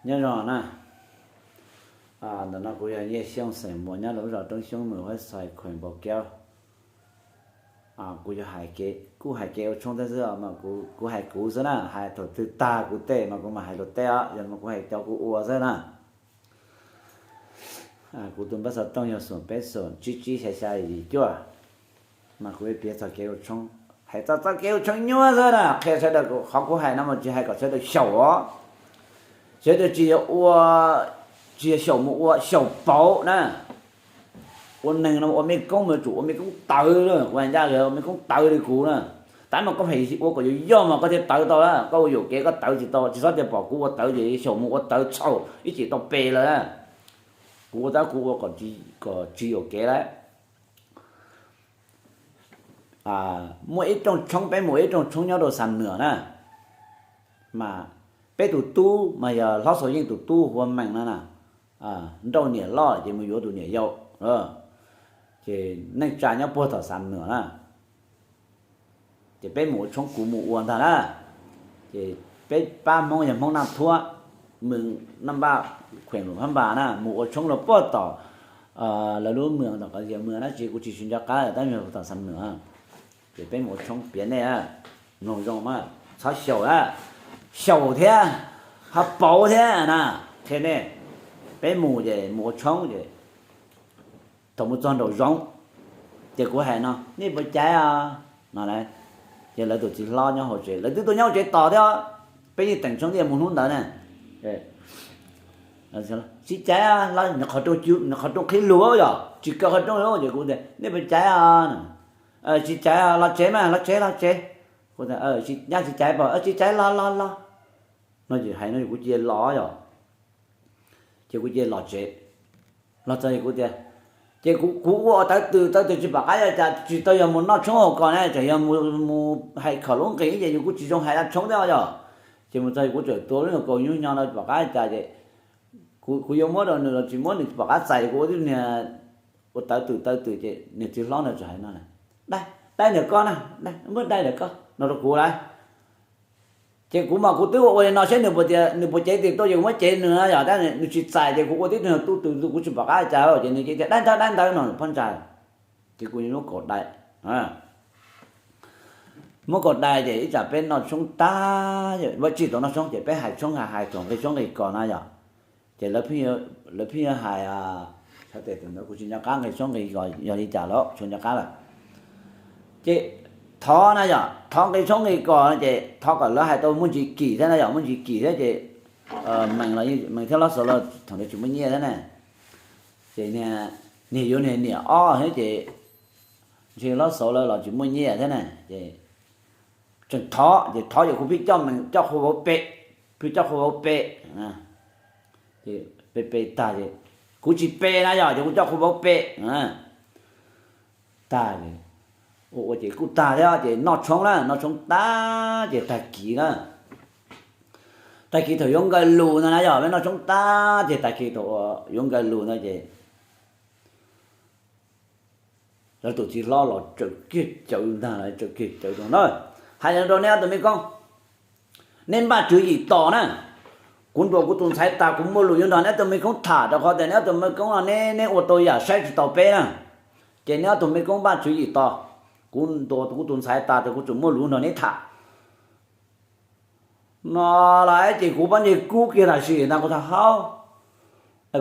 Nyob zoo na, ntawm no kuv yog Nyiaj Xyooj xeem Muas nyob rau lub zos Roob Xyoob Mws Huab Xais Khuees Npaus Kev. Kuv kuj hais kev ua tshoob thiab xwb, kuv hais kuv xwb na, hais thaum twg tag kuv tej mas kuv mam hais luag tej os, yog mas kuv hais cov kuv ua xwb na. Kuv tus npawb xov tooj yog xoom peb xoom tsib tsib xya xya yim cuaj, mas kuv piav txog kev ua tshoob, hais txog txoj kev ua tshoob nyuaj xwb na, qhia sawv daws, qhov kuv hais no mas tsis hais kom sawv daws xyaum os. Sawv daws tsis yog ua, tsis yog xyaum mus ua, xyaum pauv na. Ua neeg no ua mej koob mas yuav tsum ua mej koob tawv na, kuv hais ncaj ua mej koob tawv li kuv na. Tab mas koj pheej ua kom yuav yog mas koj thiaj tawv tau na, koj ua yuam kev koj tawv tsis tau, tsis txhob tias pom kuv ua tawv ces xyaum mus ua tawv txhaum ib chim tau pes lawm na. Kuv ua tab kuv ua kom tsis yuam kev lawm. Muaj ib rooj tshoob, peb mus ib rooj tshoob nyob rau Xam Nuam na, mas peb tus tub mas yog Hlob Xauv Yeej tus tub hu ua Meem no na, nrauj niam loj ces mus yuav tus niam yau, ces neej tsa nyob puag tom Xam Nuam na. Ces peb mus ua tshoob, kuv mus ua ntag na. Ces peb pab Hmoob yog Hmoob Naj Thuab, mws Naj Npaj, khueem Luam Phab Npas na, mus ua tshoob rau puag tom lawv lub mws, tom qhov tias mws dab tsi kuv tsis nco qab lawm, tab sis tom Xam Nuam. Ces peb mus ua tshoob piav nej, mloog zoo mas txhob xyaum na, xyaum thiab ho pauv thiab na, qhia nej. Peb mus ces mus ua tshoob ces thaum mus txog nraum zoov, ces kuv hais no nej puas caiv os no, ces lawv tus txiv hlob nyob hauv tsev, lawv twb tuaj nyob hauv tsev tos thiab, peb yeej teem tshoob thiaj mus hnub ntawd na. Tsis caiv, nws qhov rooj qhib lug yom, tsis kaw qhov rooj li ces kuv tias nej puas caiv os, tsis caiv los tsev mas, los tsev los tsev. Kuv tias nyaj tsis caiv pom, tsis caiv los los los no, ces hais no kuv cia los yom. Ces kuv cia los tsev, los txog kuv tias, ces kuv ua tawv twm tawv twm tsis pom qab yuav cas, tsis tau yog mus noj tshoob hauv ko ne, tseem yog mus hais khom lub nqis ces yus kuj tsis zoo hais dab tshoob thiab yom. Ces mus txog kuv tseem tuav lub nyuag kaus nyuj nyo no tsis pom qab cas ces kuv yuav muab rau nws los tsis muab, nws tsis pom qab txais, kuv ua tib niag ua tawv twm tawv twm ces niag txiv hlob ntawd txawm hais no, dai, dai ntawm koj na, muab dai ntawm koj no rau kuv lauj. Ces kuv mas kuv twb ua ua li no saib nws puas tias nws puas cev twm tuaj ces kuv muab cev nws na yom, tab nws tsis txais ces kuv ua tib tug tub twm kuv tsis pom qab cas ces nws cia tias dai ntawd dai ntawd no phab ntsa. Ces kuv muab kaus dai, muab kaus dai ces ib tsam peb noj tshoob tag, tsis tau noj tshoob ces peb hais tshoob hais hais thaum nqi tshoob nqi kos na yom. Ces lawv pheej yuav hais, kuv tsis nco qab nqi tshoob nqi kos yog li cas lawm, tsis nco qab lawm. Ces thov na yom, thov nqi tshoob nqi kos no ces thov kom lawv hais tau muaj ntsis kim thiab na yom, muaj ntsis kim thiab ces Meem thiab Hlob Xauv lawv thaum ntawd tsis muaj nyiaj thiab na. Ces niag yuav niag niam ob thiab ces ntshe Hlob Xauv lawv los tsis muaj nyiaj thiab na. Ces tseem thov ces thov ces kuv pheej coj Meem coj qhua vauv pe, pheej coj qhua vauv pe, pe pe tag ces kuv tsis pe na yom, ces kuv coj qhua vauv pe tag, ua ua ces kuj tag thiab ces noj tshoob na, noj tshoob tag ces tag kis na, tag kis thaum yuav nkaws lus ntag na yom, peb noj tshoob tag ces tag kis thaum yuav nkaws lus ntag ces lawv tus txiv hlob los tsawm kiag cawv ntag, tsawm kiag cawv rau na, hais rau neb ob tug mej koob, neb npaj tswv yim tos na. Kuv ntuas kuv tus ntxhais tas kuv muaj lus yuav nrog neb ob tug mej koob tham rau qhov tias neb ob tug mej koob no neb, neb ua tau yam saib tsis taus peb na. Ces neb ob tug mej koob npaj tswv yim tos, kuv ntuas kuv tus ntxhais tas ces kuv tseem muaj lus nrog neb tham no. Lawv ces kuv pab ntsej kub kiag tam sim ntag kuv tau haub,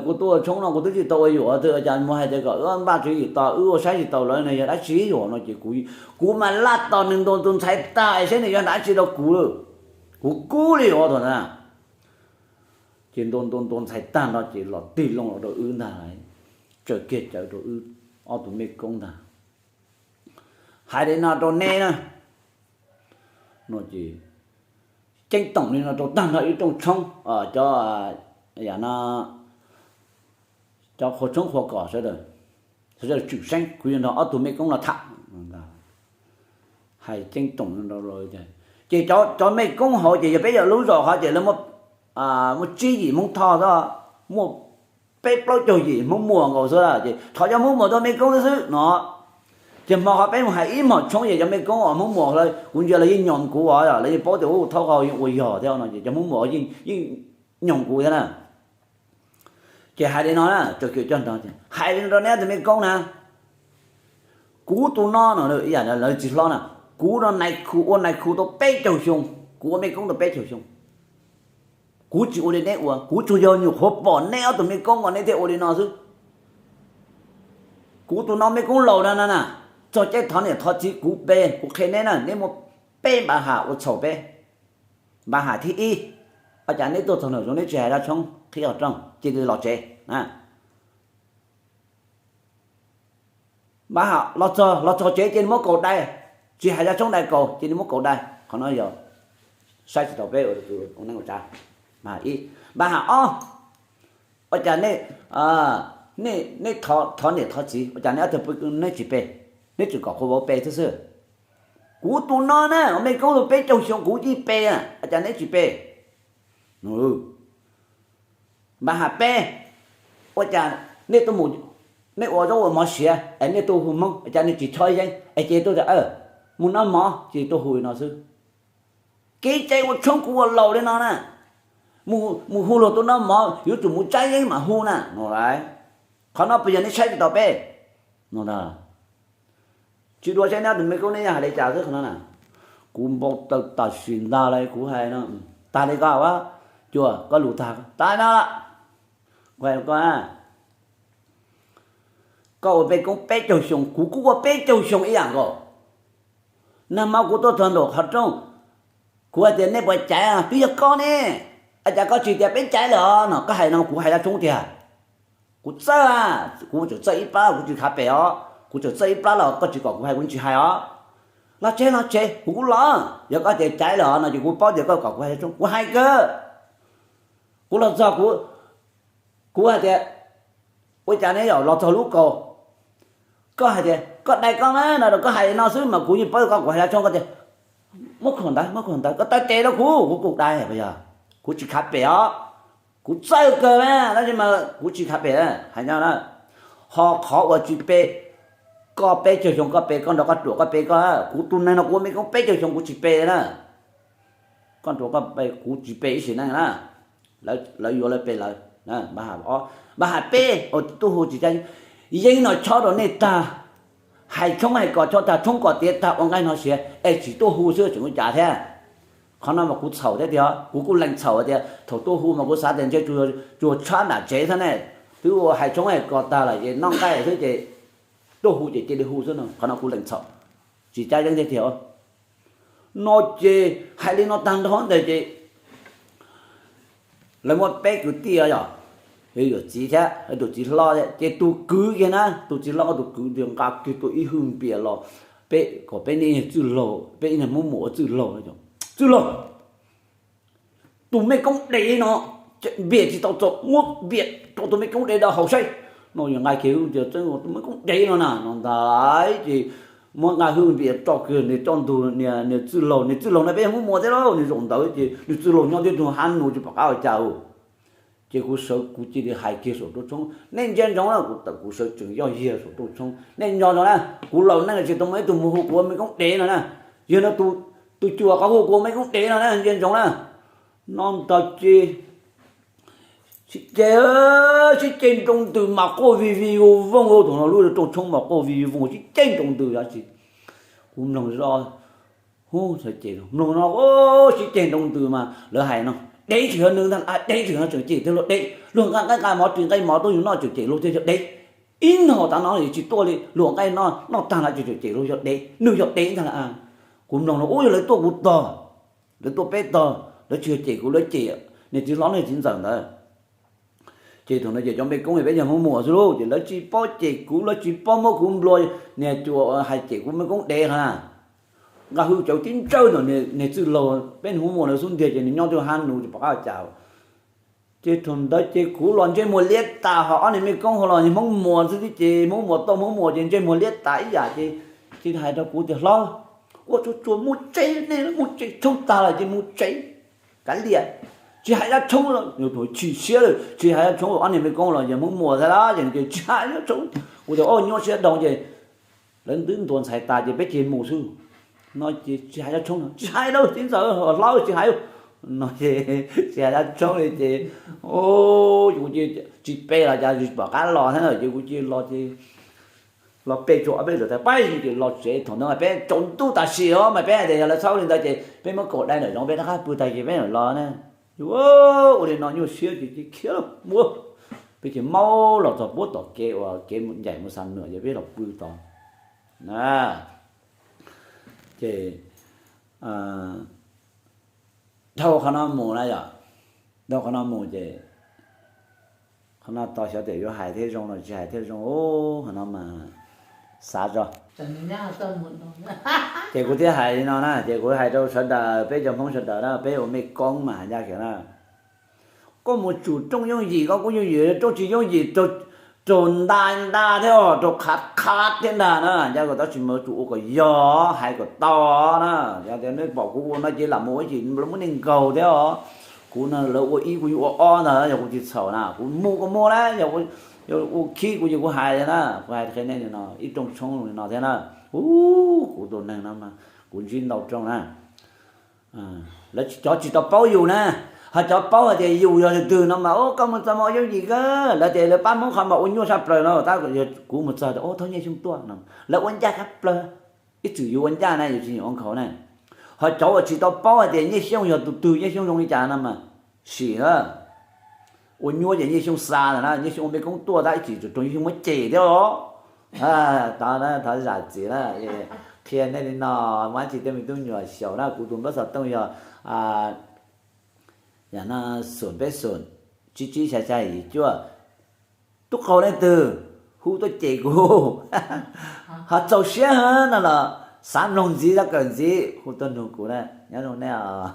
kuv tuaj ua tshoob no kuv twb tsis tau ua yuam twg cas mus hais tias kom wb npaj tswv yim tos, wb ua saib tsis taus lawv no yog dab tsi yuam no ces kuv mas laj tos nws ntuas tus ntxhais tag saib nws yuav dab tsi rau kuv lawm. Kuv kub li os thaum ntawd. Ces ntuas ntuas ntuas ntxhais tag no ces los tig loo los rau wb ntag, tsawm kiag cawv rau wb ob tug mej koob ntag. Hais li no rau neb na, no ces ceeb toom li no rau tag nrho ib rooj tshoob, cov yam no, cov qhua tshoob qhua kos sawv daws, sawv daws tswm seeb, kuv yuav nrog ob tug mej koob no tham. Hais ceeb toom no, ces cov mej koob hauv ces yog peb yog lub zos hov ces lawv muaj tsib yim Hmoob Thoj xwb, muaj peb plaub caug yim Hmoob Muas nkaus xwb ces thov cov Hmoob Muas tuaj mej koob xwb xwb no. Ces hmo qhov peb mus hais ib hmos tshoob ces cov mej koob uas Hmoob Muas lawv, kuv ntsia lawv yeej nyom kuv os, lawv yeej paub tias ub, thaub qhov yeej ua yog thiab no ces cov Hmoob Muas yeej nyoog kuv thiab na. Ces hais li no na, tso kiag coj nrog, hais li no rau neb tus me koob na, kuv tus no no, ib yam lawv tsis hlob na, kuv no nais khu ua nais khu tau peb caug xyoo, kuv ua me koob tau peb caug xyoo, kuv tsis ua li neb ua, kuv tsuas yog nyuam qhuav pom neb ob tug me koob mas neb thiaj ua li no xwb. Kuv tus no me koob laus na na na, txog caij thov niam thov txiv kuv pe, kuv qhia neb na, neb muaj peb npa ham ua txhaum peb. Npa ham thib ib, ua cas neb tuaj txog nram zoov neb tsis hais zaj tshoob qhib qhov rooj cia li los tsev. Npa ham los txog, los txog tsev cia li muab kaus dai, tsis hais zaj tshoob dai kaus cia li muab kaus dai. Qhov no yog saib tsis taus peb ua neej ua tsav. Npa ham ob, ua cas nej thov niam thov txiv ua cas neb ob tug neb tsis pe, neb tseem kom qhua vauv pe thiab xwb. Kuv tus no na, me koob tau peb caug xyoo kuv yeej pe, ua cas neb tsis pe? Npa ham peb, ua cas nej tuaj mus, nej ua zaub ua mov siav es nej tuaj hu Hmoob, ua cas nej tsis chob yeeb es cia li tuaj tias mus noj mov cia li tuaj hu li no xwb. Kev cai ua tshoob kuv ua laus li no na, mus hu luag tuaj noj mov yuav tsum mus tsab yeeb mam hu na no. Qhov no puas yog nej saib tsis taus peb no? Tsis dua saib neb tus me koob neb yog hais li cas xwb qhov no na. Kuv npau taws tam sim ntag lauj, kuv hais no, tag li ko a, Cua, koj lus tag tag no. Kuv hais koj, koj ua me koob peb caug xyoo, kuv kuj ua peb caug xyoo ib yam nkaus. Nag hmo kuv tuaj txog nraum qhov rooj, kuv hais tias nej puas caiv, twb yog koj ne, ua cas koj tsis tias peb caiv lawm os no, koj hais no kuv hais zaj tshoob tiag. Kuv txawj, kuv tseem txawj ib plab, kuv tsis khav pem os, kuv tseem txawj ib plab los koj tsis kom kuv hais kuv tsis hais os. Los tsev los tsev, kuv kuj los, yog koj tias caiv lawm os no ces kuv paub tias koj kom kuv hais zaj tshoob, kuv hais kawg. Kuv los txog kuv, kuv hais tias ua cas ne yom, los txog lub kaus, koj hais tias koj dai koj na no, koj hais li no xwb mas kuv yeej paub koj kom hais zaj tshoob, koj tias muab khoom ntawd, muab khoom ntawd, koj taw tes rau kuv, kuv kuj dai, yog kuv tsis khav pem os, kuv txawj kawg na, tab sis mas kuv tsis khav pem, hais nyob na. Ho qhov uas tsis pe, koj peb caug xyoo koj pe koj nrog koj ruam koj pe koj, kuv tus neeg no kuv ua me koob peb caug xyoo kuv tsis pe na. Koj ruam koj pe, kuv tsis pe ib sim neej na. Lawv yuav lawv pe lawv. Npa ham peb, tuaj hu tsis cab yeeb no chob rau nej tag, hais tshoob hais kos chob tag, tshoob kos tiav tag ua nqaij no siav es tsis tuaj hu xwb tseem ua cas thiab. Qhov no mas kuv txhaum thiab tiag, kuv kuj lees txhaum tias thaum tuaj hu mas kuv xav tias ntshe tsuas tshab nram tsev xwb ne, twb ua hais tshoob hais kos tag lawm ces noj nqaij xwb ces tuaj hu ces cia li hu xwb no, qhov no kuv lees txhaum, tsis cab yeeb thiab tiag. No ces hais li no tag nrho ntawd ces lawv muab peb kwv tij yog yawm txiv thiab tus txiv hlob thiab ces tus kwv kiag na, tus txiv hlob tus kwv nqa kiag tus ib hwj npias los, peb kom peb niag txwj laug, peb ib niag Hmoob Muas ua txwj laug, txwj laug, tus me koob dev no npias tsis tau txaus, muab npias rau tus me koob dev no haus saib. No yawg nqa kiag tias txeeb tus me koob dev no na no ntag ces muab nqa hwj npias tso kiag nws coj ntug niag txwj laug, niag txwj laug no peb yog Hmoob Muas thiab lauj, nws zaum ntawd ces nws txwj laug nyob tib tug hab nus tsis pom qab ua cas. Ces kuv sawv kuv cia li hais kiag saum rooj tshoob, nej ntsia ntsoov na, kuv tawm kuv sawv tsees yoj yiag saum rooj tshoob, nej nco ntsoov na, kuv laus neej tsis tau muaj ib tug mus hu kuv ua me koob dev no na. Yog no tus cuas qhov hu kuv ua me koob dev no na, ntsia ntsoov na. No ntag ces sib ceg, sib ceg nroo ntws mas quaj vij vij voog voog, thaum no lub rooj tshoob mas quaj vij vij voog sib ceg nroo ntws. Kuv mloog zoj, hu, mloog no sib ceg nroo ntws mas lawv hais no, dev tseem yog nws ntag, dev tseem yog, tseem cem tiag luag dev, luag nqa nqaij nqa mov ris nqaij mov tuaj yus noj tseem cem luag tiag yog dev. Ib no tav no tsis tuaj li, luag nqaij noj noj tag lawm tseem cem luag yog dev, nws yog dev ntag lauj. Kuv mloog no ub yog lawv tuaj kuv tog, lawv tuaj peb tog, lawv tsis yog cem kuv, lawv cem niag txiv hlob niag txiv ntxawm ntawd. Ces thaum no ces cov me koob peb yog Hmoob Muas xwb lauj, ces lawv tsis paub cem kuv, lawv tsis paub muab kuv nplua, niag cuas hais cem kuv me koob dev ha. Nqa hwj cauv tib ntsawj ntawm niag txwj laug, peb niag Hmoob Muas no xub ntiag ces nws nyob tib hab nus tsis pom qab ua cas. Ces thaum ntawd ces kuv los ntsej muag liab tas, ho ob niag me koob ho los Hmoob Muas xwb ces Hmoob Muas tau Hmoob Muas ces ntsej muag liab tas ib yam ces, ces hais rau kuv tias hlob, ua tsuag tsuag mus tsev, nej mus tsev, tshoob tag lawm ces mus tsev, kav liam, tsis hais zaj tshoob lawm, tsis siab lawm, tsis hais zaj tshoob, ob niag me koob los yog Hmoob Muas thiab lawm ces tsis hais zaj tshoob. Kuv tias o nyuaj siab dhau ces lawv twb ntuas ntxhais tas ces peb cia mus xwb. No ces tsis hais zaj tshoob, tsis hais lawm txiv ntxawm hlob tsis hais lawm. No ces tsis hais dab tshoob li ces, kuv cia tsis pe los cas tsis pom qab los thiab na, ces kuv cia los ces los pe tsuas ob peb lwm tas pab ces los tsev. Thaum ntawd mas peb tsaus ntuj tam sim os, mas peb hais tias yog lawv txhob ua li ntawd ces peb muab kaum dai nram zoov peb rov qab pw tag kis peb mam los na. Ua li no nyuaj siab ces khiav los ua, peb ces maub los txog puag tom kev uas kev ncaim mus Xa Nuam ces peb los pw tod na. Ces dhau qhov no mus na yom, dhau qhov no mus ces qhov no tos xyov tias yuav hais thiab zoo los tsis hais thiab zoo, qhov no mas xav tso. Ces kuv thiaj hais li no na, ces kuv hais rau sawv daws, peb cov Hmoob sawv daws na, peb ua mej koob mas hais ncaj kiag na, koj mus tsum rooj yooj yim koj kuj yooj yim, rooj tsis yooj yim raug nta nta thiab os, raug qhav qhav thiab ntag na. Ncaj kom tab sis mas tsum ua kom yog, hais kom tau na. Yog tias nej pom kuv ua no ces lam mus ua yim lawv muab nej nkaug thiab os. Kuv no lawv ua ib kuv yeej ua ob ntag, yog kuv tsis txhaum na, kuv mus kuv mus na, yog ua khib kuv ces kuv hais na, kuv hais qhia nej li no ib rooj tshoob li no thiab na. Ub, kuv tus neeg no mas kuv ntsib ntau rooj na. Lawv cov tsis tau paub yus na, ho cov paub hais tias yus yog tus twg no mas, ub, koj mus txog mas ua yooj yim kawg, lawv tias lawv pab Hmoob qhov mas ua nyuaj tshaj plaws no, tab kuv mus txog tias, ub, thov Nyiaj Xyooj tuaj no, lawv ua ncaj tshaj plaws. Ib txwm yus ua ncaj na, yus tsis nyiam ua nkhaus na. Ho cov uas tsis tau paub hais tias Nyiaj Xyooj yog tus twg, Nyiaj Xyooj zoo li cas no mas sim na. Ua nyuaj ces Nyiaj Xyooj xa ntawm na, Nyiaj Xyooj ua mej koob tuaj tab ib chim tsuas raug Nyiaj Xyooj muab cem thiab os. Thov zam txim na, qhia nej li no, muaj dab tsi tej me tub nyuam xyaum na, kuv tus npawb xov tooj yog, yam no, xoom peb xoom, tsib tsib xya xya yim cuaj. Tub qaug leej twg hu tuaj cem kuv, ho txaus siab heev no los xav mloog ntxiv, xav kawm ntxiv hu tuaj nug kuv na. Nyob zoo nej os.